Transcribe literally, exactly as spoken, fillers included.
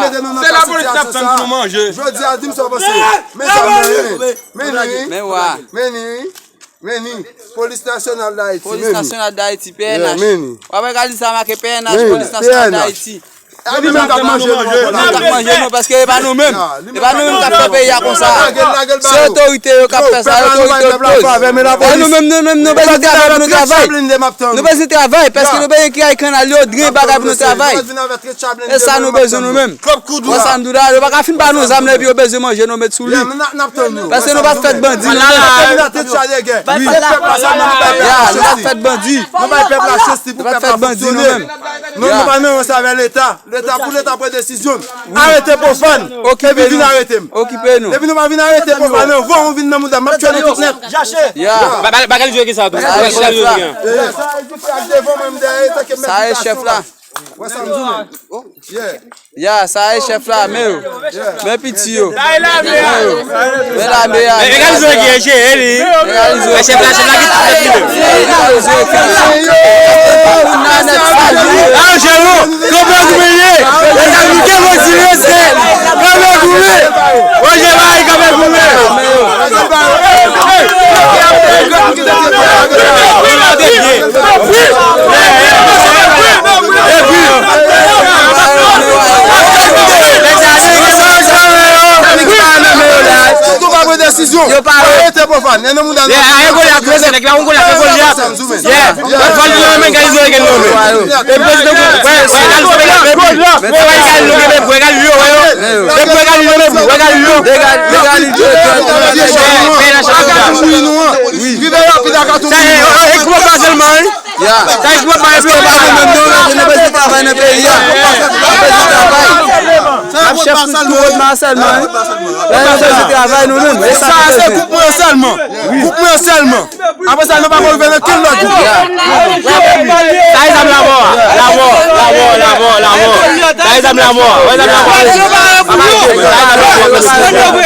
Mete nou nan ka sitiyasyon sa a. Jodi a, di m sa w panse. Men zam nan, men, men ni, men ni, men ni, polis nasyonal d Ayiti, men ni. Polis nasyonal d Ayiti, P N H. W ap gade sa make P N H, polis nasyonal d Ayiti. Li menm k ap manje nou ankò la. Li k ap manje nou, paske e pa nou menm. E pa nou menm k ap fè peyi a konsa. Se otorite yo k ap fè sa, otorite yo k koz. E nou menm, nou menm, nou bezwen travay pou nou travay. Nou bezwen travay, paske nou bezwen kiray kannal yo, dren bagay pou nou travay. E sa nou bezwen nou menm. Wè sa m di w la, yo pa ka fin ba nou zam nan epi yo bezwen manje nou met sou li. Paske nou pa t fèt bandi, nou menm. Ya, nou pa t fèt bandi. Nou pa t fèt bandi, nou menm. Non, nou pa nan ranse avè Leta. Leta, pou Leta pran desizyon l. Arete Pwofàn. Epi vin arete m. Okipe nou. Epi nou pa vin arete Pwofàn anvan ou vin nan mouda m, m ap tchwe nou tout nèt. Ya. Bagay li jwe ki sa tou. Bagay li jwe ki sa. Sa e chèf la. Wè sa m di w. Yeah. Ya, sa e chèf la, men yo. Men piti yo. Men lame a. Men gade zòrye ki jere li. Men chèf la, chèf la ki tout nèt li menm. Alo, Jero, kanpe goumen ye. Lè sa nou gen moti respè. Kanpe goumen. Wè, Jero, kanpe goumen. Yo pa arete Pwofàn. Nèg la pa yon Golyat, mesye, nèg la yon Golyat, yon Golyat. Yeah. Fò l vin nan men Galizo e gen nan men. E prezidan pou wè, wè Galizo e gen nan men. Wè Galizo e gen nan men. Wè Galizo e gen nan men. Wè Galizo. Rive rapid ak Atoubwi. Sa e, e, e gwo pa sèlman, wi. Ya. Sa e gwo pa sèlman. Paske pa nou menm non, paske nou bezwen travay nan peyi a. Nou bezwen travay. N ap chèf sou tout wòdman sèlman, wi. La nou bezwen travay nou menm. E sa se gwoup mwen sèlman. Gwoup mwen sèlman. Apre sa, nou pa pral ouvè nan kenn lòt gwoup. Sa e zam la mò a. La mò, la mò, la mò, la mò. Sa e zam la mò a. Wè zam la mò a. Sa e zam la mò a.